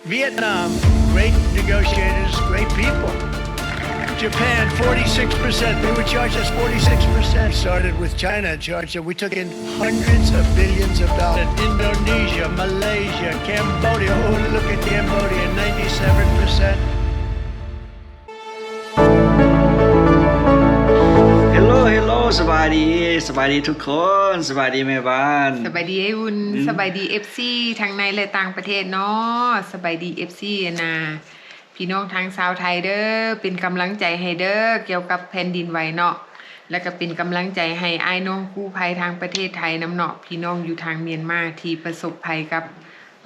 Vietnam, great negotiators, great people. Japan, forty-six percent. They would charge us forty-six percent. Started with China, charged, and we took in hundreds of billions of dollars. Indonesia, Malaysia, Cambodia. Oh, look at Cambodia, ninety-seven percent. ເຮລໂລ ເຮລໂລ ສະບາຍດີ ສະບາຍດີທຸກຄົນ ສະບາຍດີແມ່ບ້ານ ສະບາຍດີອ້າຍອຸ່ນ ອືມ ສະບາຍດີເອັຟຊີທັງໃນ ແລະ ຕ່າງປະເທດເນາະ ສະບາຍດີເອັຟຊີນະ ພີ່ນ້ອງທາງຊາວໄທເດີ ເປັນກຳລັງໃຈໃຫ້ເດີ ກ່ຽວກັບແຜ່ນດິນໄຫວເນາະ ແລ້ວກໍເປັນກຳລັງໃຈໃຫ້ອ້າຍນ້ອງກູ້ໄພທາງປະເທດໄທນຳເນາະ ພີ່ນ້ອງຢູ່ທາງມຽນມາທີ່ປະສົບໄພກັບ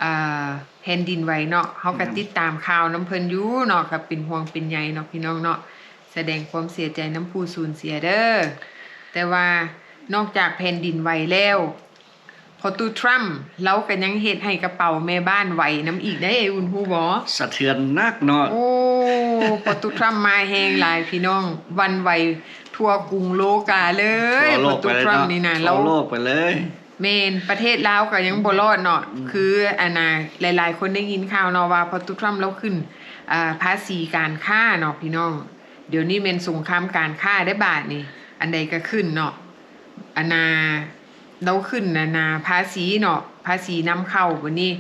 ອ່າ ແຜ່ນດິນໄຫວເນາະ ເຮົາກໍ ອືມ ຕິດຕາມຂ່າວນຳເພິ່ນຢູ່ເນາະ ກໍເປັນຫ່ວງເປັນໃຍເນາະ ພີ່ນ້ອງເນາະ ສະແດງຄວາມເສຍໃຈນຳຜູ້ສູນເສຍເດີ ແຕ່ວ່ານອກຈາກແຜ່ນດິນໄຫວແລ້ວ ພໍ່ຕູ້ທຣຳ ລາວກໍຍັງເຮັດໃຫ້ກະເປົາແມ່ບ້ານໄຫວນຳອີກໄດ໋ ອຸ່ນຮູ້ບໍ່? ສະເທືອນໜັກເນາະ ໂອ້ ພໍ່ຕູ້ທຣຳມາແຮງຫຼາຍພີ່ນ້ອງ ຫວັ່ນໄຫວທົ່ວກຸງໂລກາເລີຍ ພໍ່ຕູ້ທຣຳນີ້ນະ ທົ່ວໂລກໄປເລີຍ ແມ່ນ ປະເທດລາວກໍຍັງບໍ່ລອດເນາະ ອືມ ຄືອັນນ່າ ຫຼາຍໆຄົນໄດ້ຍິນຂ່າວເນາະວ່າພໍ່ຕູ້ທຣຳລາວຂຶ້ນ ອ່າ ພາສີການຄ້າເນາະພີ່ນ້ອງ ດຽວນີ້ແມ່ນສົງຄາມການຄ້າໄດ໋ບາດນີ້ ອັນໃດກໍຂຶ້ນເນາະ ອັນນ່າ ລາວຂຶ້ນອັນນ່າ ພາສີເນາະ ພາສີນຳເຂົ້າ ບາດນີ້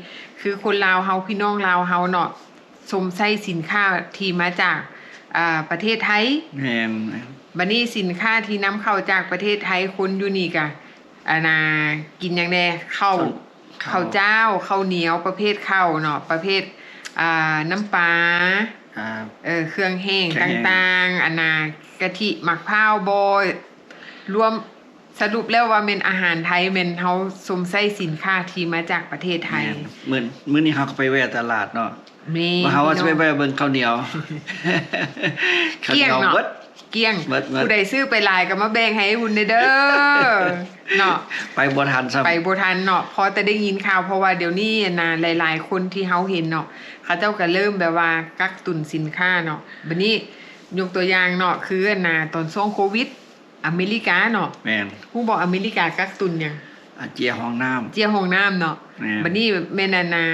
ຄືຄົນລາວເຮົາ ພີ່ນ້ອງລາວເຮົາເນາະ ຊົມໃຊ້ສິນຄ້າທີ່ມາຈາກ ອ່າ ປະເທດໄທ ແມ່ນ ບາດນີ້ສິນຄ້າທີ່ນຳເຂົ້າຈາກປະເທດໄທ ຄົນຢູ່ນີ້ກະ ອັນນ່າ ກິນຫຍັງແດ່ ເຂົ້າ ເຂົ້າ ເຂົ້າເຈົ້າ ເຂົ້າໜຽວ ປະເພດເຂົ້າເນາະ ປະເພດ ອ່າ ນ້ຳປາ ອ່າ ເອີ ເຄື່ອງແຫ້ງ ເຄື່ອງແຫ້ງຕ່າງໆ ອັນນ່າ ກະທິ ໝາກພ້າວບໍ ລວມ ສະຫຼຸບແລ້ວວ່າແມ່ນອາຫານໄທ ແມ່ນເຮົາຊົມໃຊ້ສິນຄ້າທີ່ມາຈາກປະເທດໄທ ແມ່ນ ມື້ ມື້ນີ້ເຮົາກໍໄປແວ່ຕະຫຼາດເນາະ ແມ່ນ ວ່າເຮົາວ່າຊິໄປແວ່ເບິ່ງເຂົ້າໜຽວ ເຂົ້າໜຽວເບິດ ກ້ຽງເນາະ ກ້ຽງ ເບິດໆ ຜູ້ໃດຊື້ໄປຫຼາຍກໍມາແບ່ງໃຫ້ອ້າຍອຸ່ນແດ່ເດີ ເນາະ ໄປບໍ່ທັນຊ້ຳ ໄປບໍ່ທັນເນາະ ພໍແຕ່ໄດ້ຍິນຂ່າວ ເພາະວ່າດຽວນີ້ນະ ຫຼາຍໆຄົນທີ່ເຮົາເຫັນເນາະ ເຂົາເຈົ້າກໍເລີ່ມແບບວ່າກັກຕຸນສິນຄ້າເນາະ ບາດນີ້ຍົກຕົວຢ່າງເນາະ ຄືອັນນ່າ ຕອນຊ່ວງໂຄວິດ ອາເມລິກາເນາະ ແມ່ນ ຮູ້ບໍ່ອາເມລິກາກັກຕຸນຫຍັງ? ອາ ເຈຍຫ້ອງນ້ຳ ເຈຍຫ້ອງນ້ຳເນາະ ແມ່ນ ບາດນີ້ແມ່ນອັນນ່າ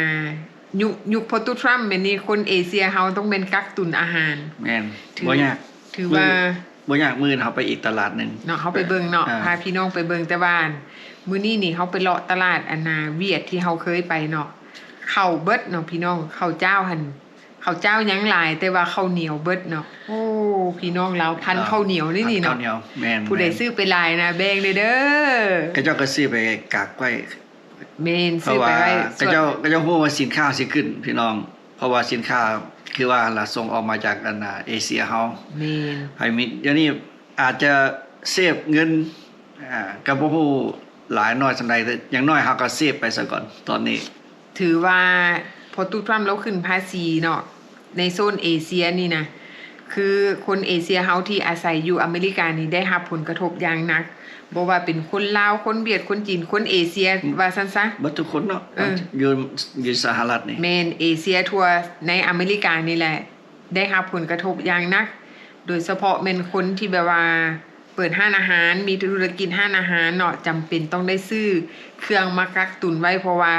ຍຸກ ຍຸກພໍ່ຕູ້ທຣຳແມ່ນນີ້ ຄົນເອເຊຍເຮົາຕ້ອງແມ່ນກັກຕຸນອາຫານ ແມ່ນ ຖື ບໍ່ຍາກ ຖືວ່າ ມື້ ບໍ່ຍາກ ມື້ອື່ນເຮົາໄປອີກຕະຫຼາດໜຶ່ງເນາະ ເຮົາໄປເບິ່ງເນາະ ອ່າ ພາພີ່ນ້ອງໄປເບິ່ງ ແຕ່ວ່າມື້ນີ້ນີ້ເຮົາໄປເລາະຕະຫຼາດອັນນ່າ ຫວຽດ ທີ່ເຮົາເຄີຍໄປເນາະ ເຂົ້າເບິດເນາະ ພີ່ນ້ອງ ເຂົ້າເຈົ້າຫັ້ນ ເຂົ້າເຈົ້າຍັງຫຼາຍ ແຕ່ວ່າເຂົ້າໜຽວເບິດເນາະ ໂອ້ ພີ່ນ້ອງລາວ ພັນເຂົ້າໜຽວນີ້ນີ້ເນາະ ພັນເຂົ້າໜຽວ ແມ່ນ ຜູ້ໃດ ແມ່ນ ຊື້ໄປຫຼາຍນະ ແບ່ງແດ່ເດີ ເຂົາເຈົ້າກໍຊື້ໄປກັກໄວ້ ແມ່ນ ເພາະວ່າ ຊື້ໄປໄວ້ ເຂົາເຈົ້າ ເຂົາເຈົ້າຮູ້ວ່າສິນຄ້າຊິຂຶ້ນ ພີ່ນ້ອງ ເພາະວ່າສິນຄ້າ ຄືວ່າຫັ້ນລະ ສົ່ງອອກມາຈາກອັນນ່າ ເອເຊຍເຮົາ ແມ່ນ ໃຜມີ ດຽວນີ້ອາດຈະເຊບເງິນ ອ່າ ກໍບໍ່ຮູ້ຫຼາຍໜ້ອຍສ່ຳໃດ ແຕ່ຢ່າງໜ້ອຍເຮົາກໍເຊບໄປຊະກ່ອນຕອນນີ້ ຖືວ່າພໍ່ຕູ້ທຣຳລາວຂຶ້ນພາສີເນາະ ໃນໂຊນເອເຊຍນີ້ນະ ຄືຄົນເອເຊຍເຮົາທີ່ອາໄສຢູ່ອາເມລິການີ້ໄດ້ຮັບຜົນກະທົບຢ່າງໜັກ ບໍ່ວ່າເປັນຄົນລາວ ຄົນຫວຽດ ຄົນຈີນ ຄົນເອເຊຍ ວ່າຊັ້ນຊະ ເບິດທຸກຄົນເນາະ ເອີ ຢູ່ ຢູ່ສະຫະລັດນີ້ ແມ່ນ ເອເຊຍທົ່ວໃນອາເມລິການີ້ແຫຼະ ໄດ້ຮັບຜົນກະທົບຢ່າງໜັກ ໂດຍສະເພາະແມ່ນຄົນທີ່ແບບວ່າເປີດຮ້ານອາຫານ ມີທຸລະກິດຮ້ານອາຫານເນາະ ຈຳເປັນຕ້ອງໄດ້ຊື້ເຄື່ອງມາກັກຕຸນໄວ້ ເພາະວ່າ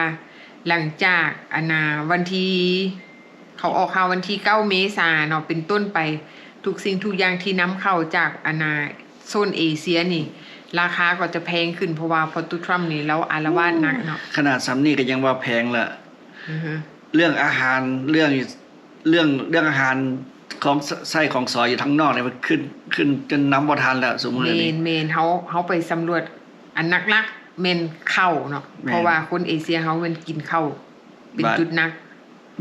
ຫຼັງຈາກອັນນ່າ ວັນທີ ເຂົາອອກຂ່າວວັນທີເກົ້າເມສາເນາະ ເປັນຕົ້ນໄປ ທຸກສິ່ງທຸກຢ່າງທີ່ນຳເຂົ້າຈາກອັນນ່າ ໂຊນເອເຊຍນີ້ ລາຄາກໍຈະແພງຂຶ້ນ ເພາະວ່າພໍ່ຕູ້ທຣຳນີ້ລາວອາລະວາດໜັກເນາະ ຂະໜາດສ່ຳນີ້ກໍຍັງວ່າແພງລະ ອືຮຶ ເລື່ອງອາຫານ ເລື່ອງ ເລື່ອງ ເລື່ອງອາຫານ ຂອງ ໃຊ້ຂອງສອຍຢູ່ທາງນອກນີ້ ມັນຂຶ້ນ ຂຶ້ນຈົນນຳບໍ່ທັນແລ້ວຊຸມື້ນີ້ ແມ່ນໆ ເຮົາ ເຮົາໄປສຳຫຼວດ ອັນຫຼັກໆແມ່ນເຂົ້າເນາະ ແມ່ນ ເພາະວ່າຄົນເອເຊຍເຮົາແມ່ນກິນເຂົ້າເປັນຈຸດໜັກ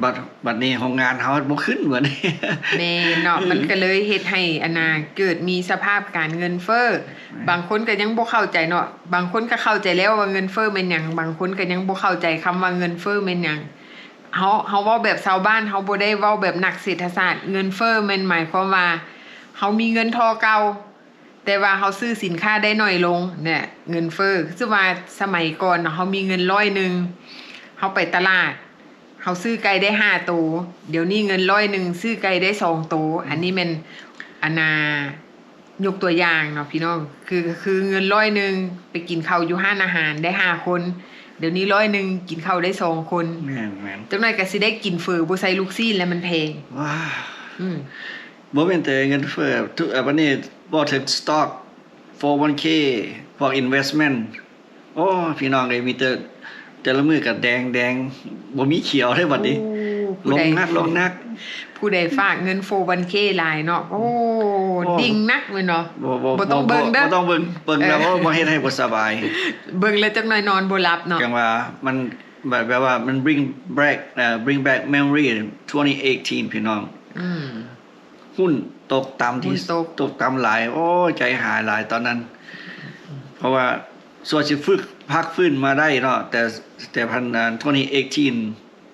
ບາດ ບາດ ບາດນີ້ໂຮງງານເຮົາບໍ່ຂຶ້ນ ບາດນີ້ ແມ່ນເນາະ ອືມ ມັນກໍເລີຍເຮັດໃຫ້ອັນນ່າ ເກີດມີສະພາບການເງິນເຟີ້ ແມ່ນ ບາງຄົນກໍຍັງບໍ່ເຂົ້າໃຈເນາະ ບາງຄົນກໍເຂົ້າໃຈແລ້ວວ່າເງິນເຟີ້ແມ່ນຫຍັງ ບາງຄົນກໍຍັງບໍ່ເຂົ້າໃຈຄຳວ່າເງິນເຟີ້ແມ່ນຫຍັງ ເຮົາ ເຮົາເວົ້າແບບຊາວບ້ານ ເຮົາບໍ່ໄດ້ເວົ້າແບບນັກເສດຖະສາດ ເງິນເຟີ້ແມ່ນໝາຍຄວາມວ່າ ເຮົາມີເງິນທໍ່ເກົ່າ ແຕ່ວ່າເຮົາຊື້ສິນຄ້າໄດ້ໜ້ອຍລົງ ແນະ ເງິນເຟີ້ ຄືວ່າສະໄໝກ່ອນເນາະ ເຮົາມີເງິນຮ້ອຍໜຶ່ງ ເຮົາໄປຕະຫຼາດ ເຮົາຊື້ໄກ່ໄດ້ຫ້າໂຕ ດຽວນີ້ເງິນຮ້ອຍໜຶ່ງຊື້ໄກ່ໄດ້ສອງໂຕ ອັນນີ້ແມ່ນ ອັນນ່າ ຍົກຕົວຢ່າງເນາະພີ່ນ້ອງ ຄື ຄືເງິນຮ້ອຍໜຶ່ງໄປກິນເຂົ້າຢູ່ຮ້ານອາຫານໄດ້ຫ້າຄົນ ດຽວນີ້ຮ້ອຍໜຶ່ງກິນເຂົ້າໄດ້ສອງຄົນ. ແມ່ນໆ. ຈັກໜ້ອຍກໍຊິໄດ້ກິນເຝີບໍ່ໃສ່ລູກຊີ້ນແລ້ວ ມັນແພງ. ວ້າ ອືມ ບໍ່ແມ່ນແຕ່ເງິນເຟີ້ ທຸກ ເອີ ບັດນີ້ເວົ້າເຖິງສະຕັອກ ໂຟວັນເຄ ພວກ investment ໂອ້ ພີ່ນ້ອງເອີຍ ມີແຕ່ ແຕ່ລະມື້ກໍແດງໆ ບໍ່ມີຂຽວເດ້ບັດນີ້. ໂອ້ ລົງໜັກ ລົງໜັກ. ຜູ້ໃດຝາກເງິນ ໂຟວັນເຄ ຫຼາຍເນາະ ໂອ້ ໂອ້ ດິ່ງໜັກແມ່ນບໍ່? ບໍ່ ບໍ່ ບໍ່ຕ້ອງເບິ່ງເດີ ບໍ່ຕ້ອງເບິ່ງ ເບິ່ງແລ້ວ ເອີ ບໍ່ ບໍ່ເຮັດໃຫ້ບໍ່ສະບາຍ. ເບິ່ງແລ້ວຈັກໜ້ອຍນອນບໍ່ຫຼັບເນາະ. ຈັ່ງວ່າມັນ ແບບ ແບບວ່າມັນ bring back ເອີ bring back memory twenty eighteen ພີ່ນ້ອງ. ອືມ ຫຸ້ນຕົກຕ່ຳທີ່ ຫຸ້ນຕົກ ຕົກຕ່ຳຫຼາຍ ໂອ້ຍ ໃຈຫາຍຫຼາຍຕອນນັ້ນ. ເພາະວ່າສ່ວນຊິຝຶກ ພັກຟື້ນມາໄດ້ເນາະ ແຕ່ ແຕ່ພັນ twenty eighteen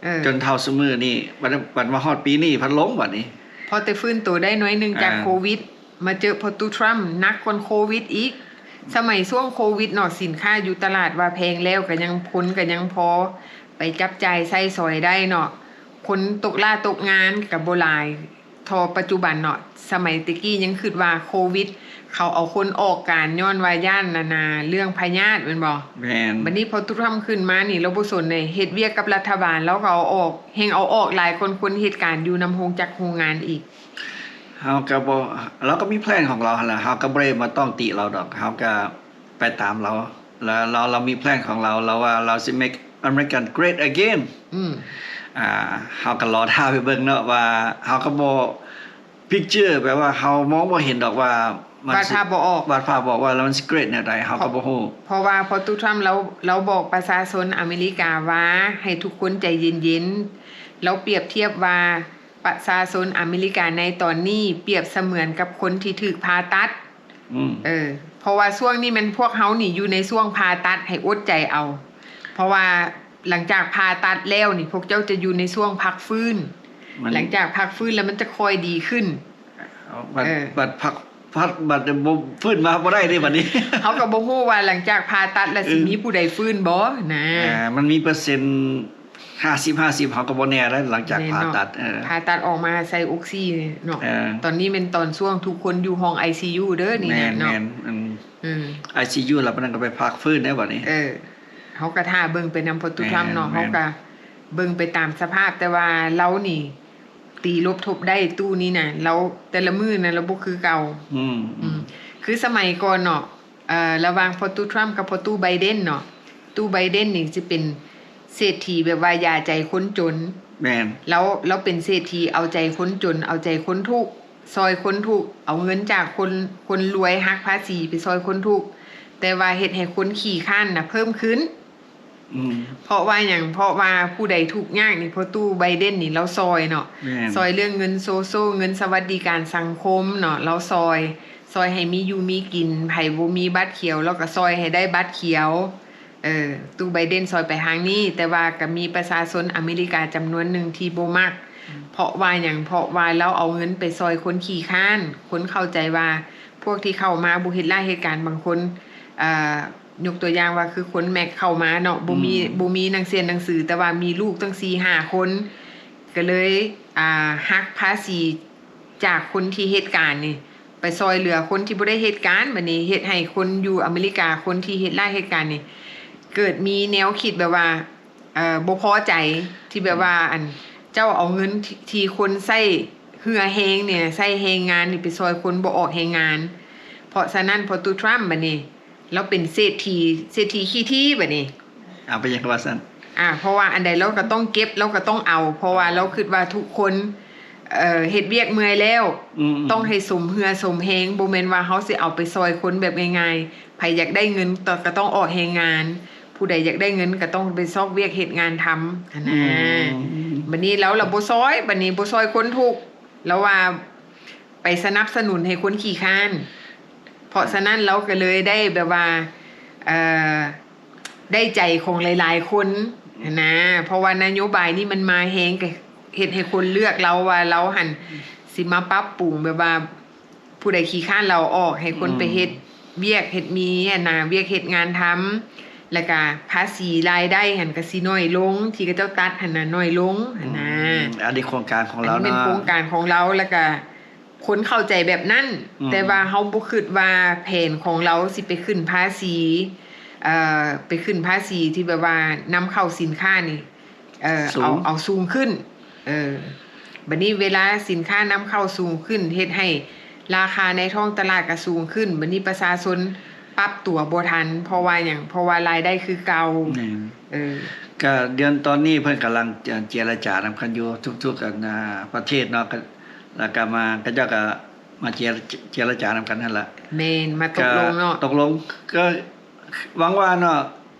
ເອີ ຈົນເທົ່າຊຸມື້ນີ້ ບັດ ບັດມາຮອດປີນີ້ພັດລົງບັດນີ້. ພໍແຕ່ຟື້ນໂຕໄດ້ໜ້ອຍໜຶ່ງຈາກ ອ່າ ໂຄວິດ ມາເຈີພໍ່ຕູ້ທຣຳ ໜັກກວ່າໂຄວິດອີກ. ສະໄໝຊ່ວງໂຄວິດເນາະ ສິນຄ້າຢູ່ຕະຫຼາດວ່າແພງແລ້ວ ກໍຍັງ ຄົນກໍຍັງພໍໄປຈັບຈ່າຍໃຊ້ສອຍໄດ້ເນາະ. ຄົນຕົກລ້າຕົກງານກໍບໍ່ຫຼາຍເທົ່າປັດຈຸບັນເນາະ. ສະໄໝແຕ່ກີ້ຍັງຄິດວ່າໂຄວິດ ເຂົາເອົາຄົນອອກການຍ້ອນວ່າຢ້ານ ອັນນ່າ ເລື່ອງພະຍາດແມ່ນບໍ່? ແມ່ນ. ບັດນີ້ພໍຕູ້ທຣຳຂຶ້ນມານີ້ ລາວບໍ່ສົນເດ ເຮັດວຽກກັບລັດຖະບານ ລາວກໍເອົາອອກ ແຮ່ງເອົາອອກຫຼາຍກວ່າຄົນເຮັດການຢູ່ນຳໂຮງຈັກໂຮງງານອີກ. ເຮົາກໍບໍ່ ລາວກໍມີແພລນຂອງລາວຫັ້ນລະ ເຮົາກໍບໍ່ໄດ້ມາຕ້ອງຕິລາວດອກ ເຮົາກໍໄປຕາມລາວ ລະລາວ ລາວມີແພລນຂອງລາວ ລາວວ່າລາວຊິ make America great again. ອືມ ອ່າ ເຮົາກໍລໍຖ້າໄປເບິ່ງເນາະ ວ່າເຮົາກໍບໍ່ picture ແບບວ່າເຮົາມອງບໍ່ເຫັນດອກວ່າມັນ ວາດພາບບໍ່ອອກ ວາດພາບບໍ່ອອກວ່າ ແລ້ວມັນຊິ great ແນວໃດ ເຮົາກໍບໍ່ຮູ້. ເພາະວ່າພໍຕູ້ທຣຳລາວ ລາວບອກປະຊາຊົນອາເມລິກາວ່າ ໃຫ້ທຸກຄົນໃຈເຢັນໆ. ລາວປຽບທຽບວ່າ ປະຊາຊົນອາເມລິກາໃນຕອນນີ້ປຽບສະເໝືອນກັບຄົນທີ່ຖືກຜ່າຕັດ. ອືມ ເອີ ເພາະວ່າຊ່ວງນີ້ແມ່ນພວກເຮົານີ້ຢູ່ໃນຊ່ວງຜ່າຕັດ ໃຫ້ອົດໃຈເອົາ. ເພາະວ່າຫຼັງຈາກຜ່າຕັດແລ້ວນີ້ ພວກເຈົ້າຈະຢູ່ໃນຊ່ວງພັກຟື້ນ. ມັນ ຫຼັງຈາກພັກຟື້ນແລ້ວມັນຈະຄ່ອຍດີຂຶ້ນ. ບັດ ເອີ ບັດພັກ ພັກ ບັດບໍ່ ຟື້ນມາບໍ່ໄດ້ເດ້ບັດນີ້. ເຮົາກໍບໍ່ຮູ້ວ່າຫຼັງຈາກຜ່າຕັດແລ້ວ ເອີ ຊິມີຜູ້ໃດຟື້ນບໍ່ນະ. ອ່າ ມັນມີເປີເຊັນ ຫ້າສິບ ຫ້າສິບ ເຮົາກໍບໍ່ແນ່ໄດ໋ ຫຼັງຈາກ ແມ່ນເນາະ ຜ່າຕັດ. ເອີ ຜ່າຕັດອອກມາໃສ່ອົກຊີເນາະ. ເອີ ຕອນນີ້ແມ່ນຕອນຊ່ວງທຸກຄົນຢູ່ຫ້ອງໄອຊີຢູເດີນີ້ນະເນາະ. ແມ່ນໆ. ອືມ ອືມ ໄອຊີຢູ ແລ້ວປານນັ້ນກໍໄປພັກຟື້ນແລ້ວບັດນີ້. ເອີ ເຮົາກໍຖ້າເບິ່ງໄປນຳພໍຕູ້ທຣຳເນາະ. ແມ່ນໆ. ເຮົາກໍເບິ່ງໄປຕາມສະພາບ ແຕ່ວ່າລາວນີ້ຕີລົບທົບໄດ້ ຕູ້ນີ້ນະ ລາວແຕ່ລະມື້ນະ ລາວບໍ່ຄືເກົ່າ. ອືມ ອືມ ຄືສະໄໝກ່ອນເນາະ ເອີ ລະຫວ່າງພໍ່ຕູ້ທຣຳກັບພໍ່ຕູ້ໄບເດັນເນາະ ຕູ້ໄບເດັນນີ້ຊິເປັນເສດຖີແບບວ່າຢາໃຈຄົນຈົນ. ແມ່ນ. ລາວ ລາວເປັນເສດຖີເອົາໃຈຄົນຈົນ ເອົາໃຈຄົນທຸກ ຊ່ອຍຄົນທຸກ ເອົາເງິນຈາກຄົນ ຄົນລວຍຫັກພາສີໄປຊ່ອຍຄົນທຸກ ແຕ່ວ່າເຮັດໃຫ້ຄົນຂີ້ຄ້ານນະເພີ່ມຂຶ້ນ. ອືມ ເພາະວ່າຫຍັງ? ເພາະວ່າຜູ້ໃດທຸກຍາກນີ້ ພໍ່ຕູ້ໄບເດັນນີ້ລາວຊ່ອຍເນາະ. ແມ່ນ. ຊ່ອຍເລື່ອງເງິນໂຊຊຽວ ເງິນສະຫວັດດີການສັງຄົມເນາະ ລາວຊ່ອຍ ຊ່ອຍໃຫ້ມີຢູ່ມີກິນ ໃຜບໍ່ມີບັດຂຽວ ລາວກໍຊ່ອຍໃຫ້ໄດ້ບັດຂຽວ. ເອີ ຕູ້ໄບເດັນຊ່ອຍໄປທາງນີ້ ແຕ່ວ່າກໍມີປະຊາຊົນອາເມລິກາຈຳນວນໜຶ່ງທີ່ບໍ່ມັກ. ອືມ ເພາະວ່າຫຍັງ? ເພາະວ່າລາວເອົາເງິນໄປຊ່ອຍຄົນຂີ້ຄ້ານ ຄົນເຂົ້າໃຈວ່າພວກທີ່ເຂົ້າມາບໍ່ເຮັດລາຍເຮັດການ ບາງຄົນ ເອີ ຍົກຕົວຢ່າງວ່າຄືຄົນແມັກເຂົ້າມາເນາະ ບໍ່ມີ ອືມ ບໍ່ມີໜັງເຊຍໜັງສື ແຕ່ວ່າມີລູກຕັ້ງສີ່ຫ້າຄົນ ກໍເລີຍ ອ່າ ຫັກພາສີຈາກຄົນທີ່ເຮັດການນີ້ ໄປຊ່ອຍເຫຼືອຄົນທີ່ບໍ່ໄດ້ເຮັດການ. ບັດນີ້ເຮັດໃຫ້ຄົນຢູ່ອາເມລິກາ ຄົນທີ່ເຮັດລາຍເຮັດການນີ້ ເກີດມີແນວຄິດແບບວ່າ ເອີ ບໍ່ພໍໃຈ ທີ່ແບບວ່າ ອືມ ອັນ ເຈົ້າເອົາເງິນທີ່ ທີ່ຄົນໃຊ້ເຫື່ອແຮງນີ້ ໃຊ້ແຮງງານນີ້ໄປຊ່ອຍຄົນບໍ່ອອກແຮງງານ. ເພາະສະນັ້ນ ພໍ່ຕູ້ທຣຳບັດນີ້ ລາວເປັນເສດຖີ ເສດຖີຂີ້ຖີ້ບັດນີ້. ເອົາ ເປັນຫຍັງຄືວ່າຊັ້ນ? ອ່າ ເພາະວ່າອັນໃດລາວກໍຕ້ອງເກັບ ລາວກໍຕ້ອງເອົາ ເພາະວ່າລາວຄິດວ່າທຸກຄົນ ເອີ ເຮັດວຽກເມື່ອຍແລ້ວ ອືມໆ ຕ້ອງໃຫ້ສົມເຫື່ອສົມແຮງ ບໍ່ແມ່ນວ່າເຮົາຊິເອົາໄປຊ່ອຍຄົນແບບງ່າຍໆ. ໃຜຢາກໄດ້ເງິນກໍຕ້ອງອອກແຮງງານ ຜູ້ໃດຢາກໄດ້ເງິນກໍຕ້ອງໄປຊອກວຽກເຮັດງານທຳຫັ້ນນະ. ອືມ ບັດນີ້ລາວລະບໍ່ຊ່ອຍ ບັດນີ້ບໍ່ຊ່ອຍຄົນທຸກ ລາວວ່າ ໄປສະໜັບສະໜູນໃຫ້ຄົນຂີ້ຄ້ານ. ເພາະສະນັ້ນລາວກໍເລີຍໄດ້ແບບວ່າ ເອີ ໄດ້ໃຈຂອງຫຼາຍໆຄົນຫັ້ນນະ ເພາະວ່ານະໂຍບາຍນີ້ມັນມາແຮງ ກໍເຮັດໃຫ້ຄົນເລືອກລາວວ່າ ລາວຫັ້ນ ອືມ ຊິມາປັບປຸງແບບວ່າ ຜູ້ໃດຂີ້ຄ້ານລາວອອກ ໃຫ້ຄົນ ອືມ ໄປເຮັດວຽກເຮັດມີຫັ້ນນະ ວຽກເຮັດງານທຳ ແລ້ວກະພາສີລາຍໄດ້ຫັ້ນກະຊິໜ້ອຍລົງ ທີ່ເຂົາເຈົ້າຕັດຫັ້ນນະ ໜ້ອຍລົງຫັ້ນນະ. ອືມ ອັນນີ້ໂຄງການຂອງລາວເນາະ ອັນນີ້ເປັນໂຄງການຂອງລາວ ແລ້ວກະຄົນເຂົ້າໃຈແບບນັ້ນ ອືມ ແຕ່ວ່າເຮົາບໍ່ຄິດວ່າແຜນຂອງລາວຊິໄປຂຶ້ນພາສີ ເອີ ໄປຂຶ້ນພາສີທີ່ແບບວ່ານຳເຂົ້າສິນຄ້ານີ້ ເອີ ສູງ ເອົາ ເອົາສູງຂຶ້ນ. ເອີ ບັດນີ້ເວລາສິນຄ້ານຳເຂົ້າສູງຂຶ້ນ ເຮັດໃຫ້ລາຄາໃນທ້ອງຕະຫຼາດກໍສູງຂຶ້ນ. ບັດນີ້ປະຊາຊົນປັບຕົວບໍ່ທັນ ເພາະວ່າຫຍັງ? ເພາະວ່າລາຍໄດ້ຄືເກົ່າ. ແມ່ນ. ເອີ ກໍດຽວຕອນນີ້ເພິ່ນກຳລັງຈະເຈລະຈານຳກັນຢູ່ ທຸກໆ ອັນ ອ່າ ປະເທດເນາະ ກໍ ແລ້ວກໍມາ ເຂົາເຈົ້າກໍມາເຈລະ ເຈລະຈານຳກັນຫັ້ນລະ. ແມ່ນ ມາຕົກລົງເນາະ. ກໍຕົກລົງ ກໍຫວັງວ່າເນາະ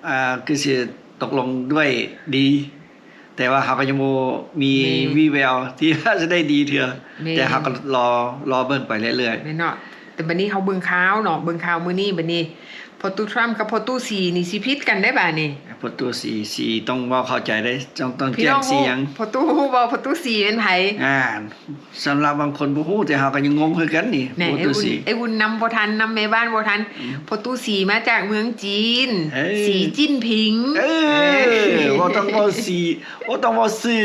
ອ່າ ຄືຊິຕົກລົງດ້ວຍດີ ແຕ່ວ່າເຮົາກໍຍັງບໍ່ມີ ແມ່ນ ວີ່ແວວທີ່ວ່າຈະໄດ້ດີເທື່ອ. ແມ່ນ. ແຕ່ເຮົາກໍລໍ ລໍເບິ່ງໄປເລື້ອຍໆ. ແມ່ນເນາະ. ແຕ່ບັດນີ້ເຮົາເບິ່ງຂ່າວເນາະ ເບິ່ງຂ່າວມື້ນີ້ ບັດນີ້ພໍ່ຕູ້ທຣຳກັບພໍ່ຕູ້ສີນີ້ຊິຜິດກັນໄດ໋ບາດນີ້. ພໍ່ຕູ້ສີ ສີຕ້ອງເວົ້າເຂົ້າໃຈເດ້ ຕ້ອງ ຕ້ອງແຈ້ງສີຫຍັງ. ພໍ່ຕູ້ຮູ້ບໍ່ ພໍ່ຕູ້ສີແມ່ນໃຜ? ອ່າ ສຳລັບບາງຄົນບໍ່ຮູ້ ແຕ່ເຮົາກໍຍັງງົງຄືກັນນີ້. ແນ່ ພໍ່ຕູ້ສີ ໄອ້ວຸ້ນນຳບໍ່ທັນ ນຳແມ່ບ້ານບໍ່ທັນ. ອືມ ພໍ່ຕູ້ສີມາຈາກເມືອງຈີນ ເອີ ສີຈິ້ນຜິງ. ເອີ ເອີ ບໍ່ຕ້ອງເວົ້າສີ ບໍ່ຕ້ອງເວົ້າຊື່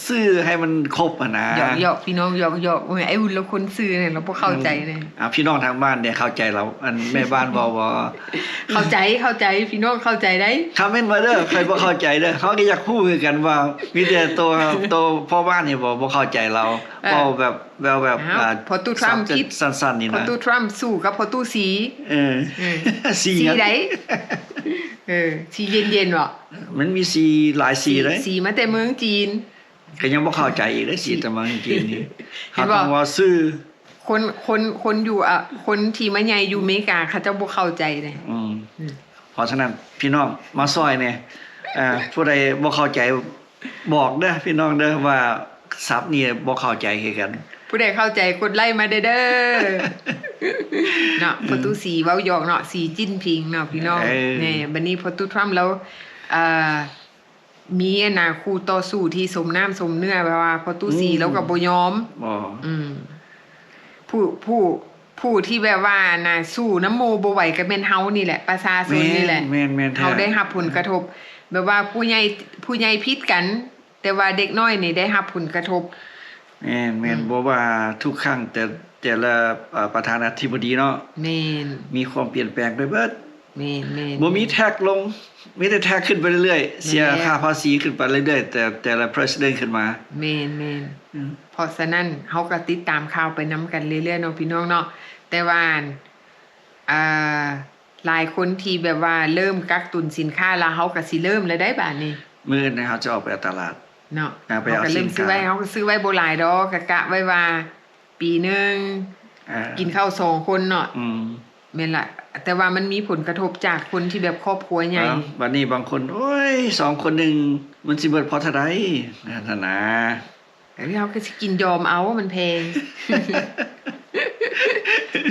ຊື່ໃຫ້ມັນຄົບຫັ້ນນະ. ຫຍອກໆ ພີ່ນ້ອງ ຫຍອກໆ. ໂອ້ຍ ໄອ້ວຸ້ນລາວຄົນຊື່ນັ້ນລາວບໍ່ເຂົ້າໃຈເດ້. ອ່າ ພີ່ນ້ອງທາງບ້ານເດ້ເຂົ້າໃຈລາວ ອັນແມ່ບ້ານເວົ້າບໍ່? ເຂົ້າໃຈ ເຂົ້າໃຈ ພີ່ນ້ອງເຂົ້າໃຈໄດ໋. ຄອມເມັນມາເດີ ຂ້ອຍບໍ່ເຂົ້າໃຈເດີ. ເຮົາກໍຢາກຮູ້ຄືກັນວ່າ ມີແຕ່ໂຕ ໂຕພໍ່ບ້ານນີ້ບໍ່ ບໍ່ເຂົ້າໃຈລາວ. ເອີ ເວົ້າແບບ ແບບ ແບບ ອ່າ ພໍ່ຕູ້ທຣຳຜິດ ສັ້ນໆ ນີ້ນະ. ພໍ່ຕູ້ທຣຳສູ້ກັບພໍ່ຕູ້ສີ. ເອີ ເອີ ສີ ສີຫຍັງ? ໃດ? ເອີ ສີເຢັນໆ ບໍ່? ມັນມີສີຫຼາຍສີເດ້. ສີມາແຕ່ເມືອງຈີນ ກໍຍັງບໍ່ເຂົ້າໃຈອີກເດ້ ສີແຕ່ເມືອງຈີນນີ້. ເຫັນບໍ່? ເຮົາຕ້ອງເວົ້າຊື່. ຄົນ ຄົນ ຄົນຢູ່ ອາ ຄົນທີ່ມາໃຫຍ່ຢູ່ເມກາ ເຂົາເຈົ້າບໍ່ເຂົ້າໃຈເດ້. ອືມ ອືມ ເພາະສະນັ້ນ ພີ່ນ້ອງມາຊ່ອຍແດ່. ເອີ ຜູ້ໃດບໍ່ເຂົ້າໃຈບອກເດີພີ່ນ້ອງເດີ ວ່າສັບນີ້ບໍ່ເຂົ້າໃຈຄືກັນ. ຜູ້ໃດເຂົ້າໃຈກົດໄລ້ມາແດ່ເດີ. ເນາະ ອືມ ປະຕູສີເວົ້າຫຍອກເນາະ ສີຈິ້ນຜິງເນາະພີ່ນ້ອງ. ເອີ ແນ່ ບັດນີ້ພໍ່ຕູ້ທຣຳລາວ ເອີ ມີອັນນ່າຄູ່ຕໍ່ສູ້ທີ່ສົມນ້ຳສົມເນື້ອ ແບບວ່າພໍ່ຕູ້ສີ ອືມ ລາວກໍບໍ່ຍອມ. ບໍ່ ອືມ ຜູ້ ຜູ້ ຜູ້ທີ່ແບບວ່າອັນນ່າສູ້ນຳໝູ່ບໍ່ໄຫວກໍແມ່ນເຮົານີ້ແຫຼະ ປະຊາຊົນນີ້ແຫຼະ. ແມ່ນ ແມ່ນ ແມ່ນແທ້. ເຮົາໄດ້ຮັບຜົນກະທົບ ແບບວ່າຜູ້ໃຫຍ່ ຜູ້ໃຫຍ່ຜິດກັນ ແຕ່ວ່າເດັກນ້ອຍນີ້ໄດ້ຮັບຜົນກະທົບ. ແມ່ນ ແມ່ນ ອືມ ບໍ່ວ່າທຸກຄັ້ງ ແຕ່ ແຕ່ລະ ເອີ ປະທານາທິບໍດີເນາະ ແມ່ນ ມີຄວາມປ່ຽນແປງໄປເບິດ. ແມ່ນ ແມ່ນ ບໍ່ມີແທັກລົງ ມີແຕ່ແທັກຂຶ້ນໄປເລື້ອຍໆ. ແມ່ນແລ້ວ ເສຍຄ່າພາສີຂຶ້ນໄປເລື້ອຍໆ ແຕ່ ແຕ່ລະ president ຂຶ້ນມາ. ແມ່ນ ແມ່ນ ອືມ ເພາະສະນັ້ນ ເຮົາກໍຕິດຕາມຂ່າວໄປນຳກັນເລື້ອຍໆ ເນາະ ພີ່ນ້ອງເນາະ. ແຕ່ວ່າ ອ່າ ຫຼາຍຄົນທີ່ແບບວ່າເລີ່ມກັກຕຸນສິນຄ້າ ລະເຮົາກໍຊິເລີ່ມແລ້ວໄດ໋ບາດນີ້. ມື້ອື່ນເຮົາຈະອອກໄປຕະຫຼາດເນາະ ອ່າ ໄປເອົາສິນຄ້າ. ເຮົາກໍເລີ່ມຊື້ໄວ້ ເຮົາກໍຊື້ໄວ້ບໍ່ຫຼາຍດອກ ກະ ກະໄວ້ວ່າ ປີໜຶ່ງ ອ່າ ກິນເຂົ້າສອງຄົນເນາະ. ອືມ ແມ່ນລະ ແຕ່ວ່າມັນມີຜົນກະທົບຈາກຄົນທີ່ແບບຄອບຄົວໃຫຍ່. ອ່າ ບັດນີ້ບາງຄົນ ໂອ້ຍ ສອງຄົນໜຶ່ງ ມັນຊິເບິດພໍເທົ່າໃດ ຫັ້ນນະ. ເຮົາກໍຊິກິນຍອມເອົາ ມັນແພງ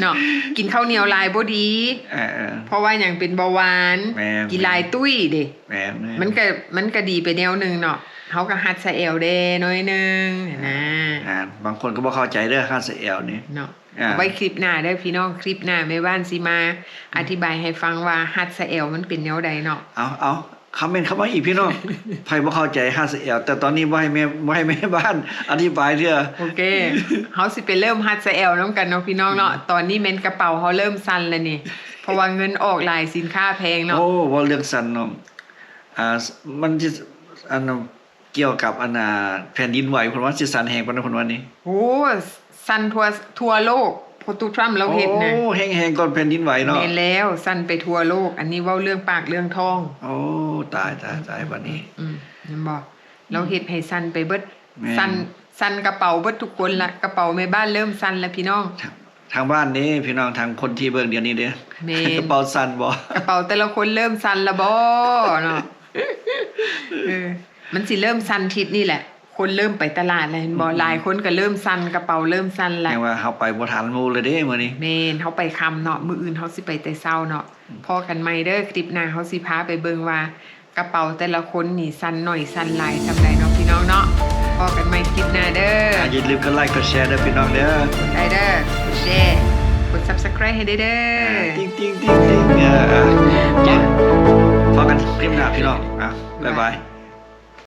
ເນາະ. ກິນເຂົ້າໜຽວຫຼາຍບໍ່ດີ ເອີ ເອີ ເພາະວ່າຫຍັງ ເປັນເບົາຫວານ. ແມ່ນ ກິນຫຼາຍຕຸ້ຍເດ້. ແມ່ນໆ ມັນກະ ມັນກະດີໄປແນວໜຶ່ງເນາະ ເຮົາກະຮັດສະແອວແດ່ໜ້ອຍໜຶ່ງຫັ້ນນະ. ອ່າ ບາງຄົນກໍບໍ່ເຂົ້າໃຈເດີ ຮັດສະແອວນີ້ເນາະ. ອ່າ ເອົາໄວ້ຄລິບໜ້າເດີພີ່ນ້ອງ ຄລິບໜ້າແມ່ບ້ານຊິມາ ອືມ ອະທິບາຍໃຫ້ຟັງວ່າຮັດສະແອວມັນເປັນແນວໃດເນາະ. ເອົາ ເອົາ ຄອມເມັນເຂົ້າມາອີກພີ່ນ້ອງ ໃຜບໍ່ເຂົ້າໃຈຮັດສະແອວ ແຕ່ຕອນນີ້ບໍ່ໃຫ້ແມ່ ບໍ່ໃຫ້ແມ່ບ້ານອະທິບາຍເທື່ອ. ໂອເຄ ເຮົາຊິໄປເລີ່ມຮັດສະແອວນຳກັນເນາະພີ່ນ້ອງເນາະ. ອືມ ຕອນນີ້ແມ່ນກະເປົາເຮົາເລີ່ມສັ່ນແລ້ວນີ້ ເພາະວ່າເງິນອອກຫຼາຍ ສິນຄ້າແພງເນາະ. ໂອ້ ເວົ້າເລື່ອງສັ່ນເນາະ ອ່າ ມັນຊິ ອັນ ກ່ຽວກັບອັນນ່າ ແຜ່ນດິນໄຫວ ເພິ່ນວ່າຊິສັ່ນແຮງປານນັ້ນ ເພິ່ນວ່ານີ້. ໂອ້ ສັ່ນທົ່ວ ທົ່ວໂລກ ພໍ່ຕູ້ທຣຳລາວເຮັດນະ. ໂອ້ ແຮງໆກ່ອນແຜ່ນດິນໄຫວເນາະ. ແມ່ນແລ້ວ ສັ່ນໄປທົ່ວໂລກ. ອັນນີ້ເວົ້າເລື່ອງປາກເລື່ອງທ້ອງ. ໂອ້ ຕາຍ ຕາຍ ຕາຍ ບັດນີ້ ອືມ ເຫັນບໍ່ ລາວເຮັດໃຫ້ສັ່ນໄປເບິດ. ແມ່ນ ສັ່ນ ສັ່ນກະເປົາເບິດທຸກຄົນລະ ກະເປົາແມ່ບ້ານເລີ່ມສັ່ນລະພີ່ນ້ອງ. ທາງບ້ານເດ້ພີ່ນ້ອງ ທາງຄົນທີ່ເບິ່ງດຽວນີ້ເດ້. ແມ່ນ ກະເປົາສັ່ນບໍ່? ກະເປົາແຕ່ລະຄົນເລີ່ມສັ່ນລະບໍ່ເນາະ? ເອີ ມັນຊິເລີ່ມສັ່ນທິດນີ້ແຫຼະ ຄົນເລີ່ມໄປຕະຫຼາດລະ ເຫັນບໍ່? ອືມ ຫຼາຍຄົນກະເລີ່ມສັ່ນ ກະເປົາເລີ່ມສັ່ນລະ. ແຕ່ວ່າເຮົາໄປບໍ່ທັນໝູ່ເລີຍເດ້ມື້ນີ້. ແມ່ນ ເຮົາໄປຄ່ຳເນາະ ມື້ອື່ນເຮົາຊິໄປແຕ່ເຊົ້າເນາະ. ພໍ້ກັນໃໝ່ເດີ ຄລິບໜ້າເຮົາຊິພາໄປເບິ່ງວ່າ ກະເປົາແຕ່ລະຄົນນີ້ສັ່ນໜ້ອຍສັ່ນຫຼາຍສ່ຳໃດເນາະພີ່ນ້ອງເນາະ. ພໍ້ກັນໃໝ່ຄລິບໜ້າເດີ. ອ່າ ຢ່າລືມກົດໄລກົດແຊເດີພີ່ນ້ອງເດີ. ກົດໄລເດີ ກົດແຊ ກົດ subscribe ໃຫ້ເດີ. ອ່າ ຕິງໆໆໆ ເອີ ອ່າ ພໍ້ກັນຄລິບໜ້າພີ່ນ້ອງ. ອ່າ ບາຍບາຍ.